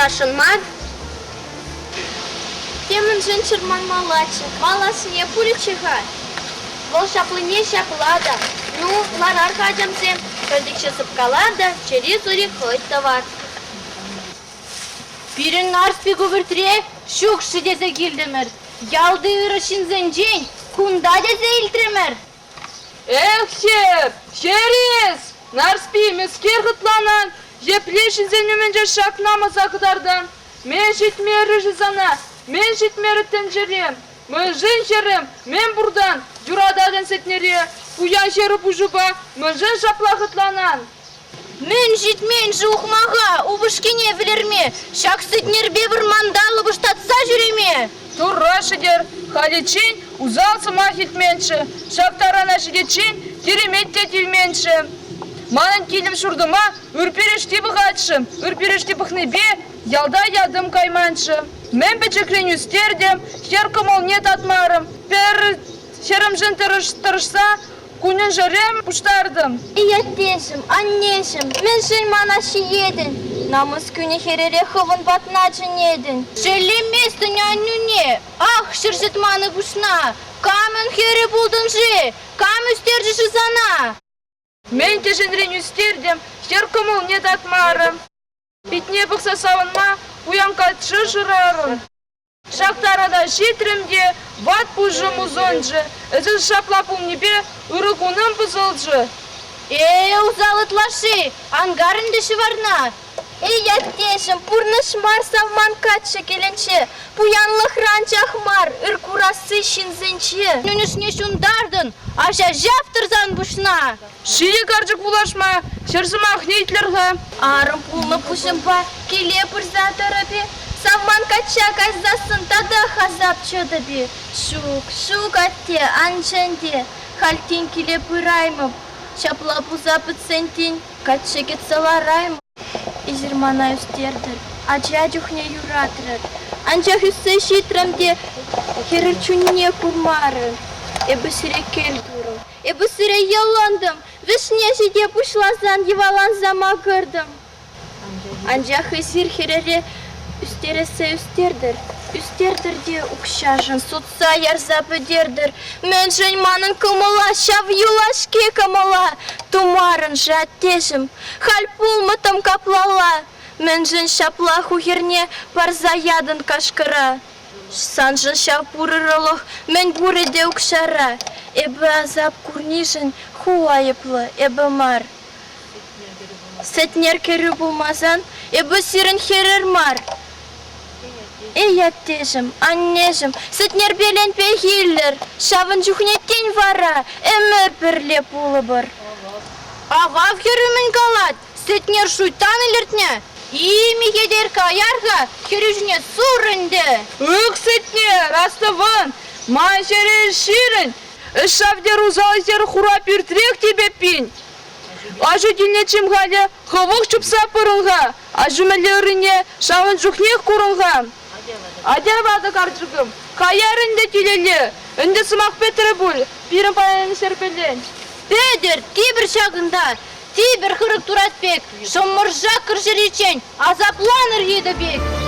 парасшӑн мар. Темӗншӗн чӑрманмаллаччӗ, малашне пулӗччӗ-ха. Вӑл ҫаплине ҫапла та, ну, ларар-ха, ачамсем, пӗчӗкҫӗ сыпкалар та чӗри-сури хӑть тӑвар. Пирӗн Нарспи ку пӳртре ҫук-ши тесе килтӗмӗр. Ялти ырӑ ҫынсенчен кунта тесе илтрӗмӗр. Эх, хӗр, хӗр эс! Нарспи, мӗскер хӑтланан? Епле ҫынсен умӗнче ҫак намӑса кӑтартан? Мӗн ҫитмерӗ-ши сана? Мӗн ҫитмерӗ тӗнчере? Мӗншӗн, хӗрӗм, мӗн пуртан юрататӑн Сетнере? Пуян хӗрӗ пуҫупа мӗншӗн ҫапла хӑтланан? Мӗн ҫитмен-ши ухмаха упӑшкине вӗлерме, ҫак Сетнерпе вӑрманта лӑпӑштатса ҫӳреме? Турра шӗкӗр, халиччен усал сӑмах илтменччӗ, ҫак тарана ҫитиччен киремет те тивменччӗ. Манӑн килӗм-ҫуртӑма ыр пирӗшти пӑхатчӗ, ыр пирӗшти пӑхнипе ялта ятӑм кайманччӗ. Мӗн пӗчӗкрен ӳстертӗм, хӗр кӑмӑлне татмарӑм. Пӗр хӗрӗмшӗн тӑрӑшса кунӗн-ҫӗрӗм пуҫтартӑм. Аттеҫӗм, аннеҫӗм, мӗншӗн мана ҫиетӗн? Намӑс кӳнӗ хӗрӗре хӑвӑн патна чӗнетӗн. Шеллеместӗн аннӳне, ах, ҫӗр ҫӑтманӑ пуҫна! Камӑн хӗрӗ пултӑн-ши? Кам ӳстерчӗ-ши сана? Мӗн кӗҫӗнрен ӳстертӗм, хӗр кӑмӑлне татмарӑм. Питне пӑхса савӑнма пуян каччӑ шырарӑм. Ҫак тарана ҫитрӗм те ват пуҫӑм усӑнчӗ. Эсӗ ҫапла пулнипе ырӑ кунӑм пӑсӑлчӗ. Э, усал ытлашши, ан кар ӗнтӗ ҫӑварна. Эй, аттеҫӗм, пурнӑҫ мар савман каччӑ килӗнче, пуянлӑхра анчах мар, ыр курасси ҫынсенче. Нӳнӗшне ҫунтартӑн, аҫа ҫаптӑр сан пуҫна. Ҫийӗ карчӑк пулашма, ҫӗр сӑмахне итлер-ха. Арӑм пулнӑ пуҫӑмпа киле пырса тӑрӑп-и, савман качча кайсассӑн татах асап чӑтӑп-и? Ҫук, ҫук, атте, ан чӗн те, халь тин киле пыраймӑп. Ҫапла пулса пӗтсен тин каччӑ кӗтсе лараймӑп. Эсир мана ӳстертӗр, ача чухне юратрӑр. Анчах ӳссе ҫитрӗм те хӗрӗр чунне курмарӑр. Эпӗ сире кӗл турӑм. Эпӗ сире йӑлӑнтӑм, вӗҫне ҫите пуҫласан йӑваланса макӑртӑм. Анчах эсир хӗрӗре ӳстерессе ӳстертӗр, ӳстертӗр те укҫашӑн сутса ярса пӗтертӗр. Мӗншӗн манӑн кӑмӑла ҫав юлашки кӑмӑла тумарӑн-ши, аттеҫӗм? Халь пулмӑттӑм каплалла. Мӗншӗн ҫапла ху хӗрне парса ятӑн кашкӑра? Саншӑн ҫав пур ырӑлӑх мӗн пурӗ те укҫара. Эпӗ асап курнишӗн ху айӑплӑ, эпӗ мар. Сӗтнер кӗрӳ пулмасан эпӗ сирӗн хӗрӗр мар. Эй, аттеҫӗм, аннеҫӗм, Сӗтнерпелен пехиллӗр, ҫавӑн чухне тин вара ӗмӗр пӗрле пулӑпӑр. Авав хӗрӳ мӗн калать? Сӗтнер шуйттан илӗртнӗ. И, Михетер, каяр-ха, хӗрӳ ҫине сур ӗнтӗ. Ых, Сӗтнер, астӑвӑн, ман ҫӗре ҫирӗн, ӗҫ ҫав тер усал хӗр хура пӳртрех типеппин. Аҫу килне чим-халӗ, хӑвӑх чупса пырӑн-ха, аҫу мӗнле ыррине ҫавӑн чухнех курӑн-ха. Атя, ватӑ карчӑкӑм, каяр ӗнтӗ килелле, ӗнтӗ сӑмах пӗтрӗ пуль, пирӗн паян ҫӗрпелен. Петӗр, типӗр ҫакӑнта, типӗр хырӑк турат пек, шӑмӑршак кӗршериччен асапланӑр йытӑ пек.